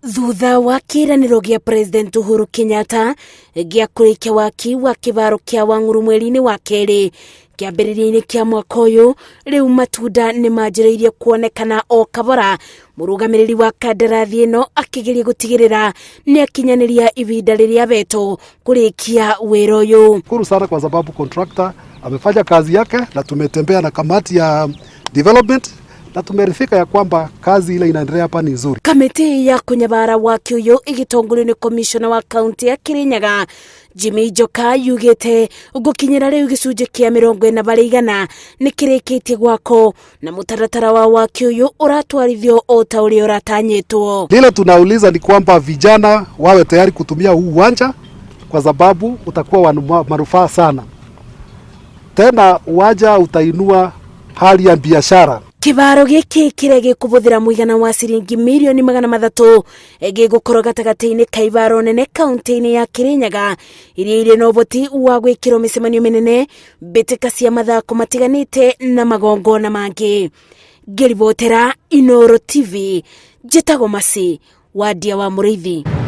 Thutha wa kĩĩranĩro gĩa President Uhuru Kenyatta gĩa kũrĩkia waki wa kĩbaro kĩa Wang'uru mweri-inĩ wa kerĩ kĩambĩrĩria-inĩ kĩa mwaka ũyũ, rĩu matunda nĩ manjĩrĩirie kuonekana o kabora, mũrũgamĩrĩri wa kandarathi ĩno akĩgeria gũtigĩrĩra nĩ akinyanĩria ihinda rĩrĩa betwo kũrĩkia wĩra ũyũ. Shukuru sana kwa sababu contractor amefanya kazi yake na tumetembea na kamati ya development na tumeridhika ya kwamba kazi ile inaendelea hapa ni nzuri. Kamĩtĩ ya kũnyabara waki ũyũ ĩgĩtongorio nĩ komishona wa kaunti ya Kirinyaga Jimmy Njoka yugĩte gũkinyĩra rĩu gĩcunjĩ kĩa 40% nĩ kĩrĩkĩtie gwakwo na mũtaratara wa waki ũyũ ũratwarithio o ta ũrĩa ũratanyĩtwo. Lile tunauliza ni kwamba vijana wawe tayari kutumia huu uwanja kwa sababu utakuwa wa manufaa sana. Tena uwanja utainua hali ya biashara. Kĩbaro gĩkĩ kĩrĩa gĩkũbũthĩra mũigana wa ciringi mirioni 300 gĩgũkorwo gatagatĩ-inĩ ka ibaro nene kaunti-inĩ ya Kirinyaga iria irĩ na ũhoti wa gwĩkĩrwo mĩcemanio mĩnene, mbĩtĩka cia mathako matiganĩte na magongona mangĩ. Ngĩribotera Inooro TV, njĩtagwo Masi Wandia wa Mũrĩithi.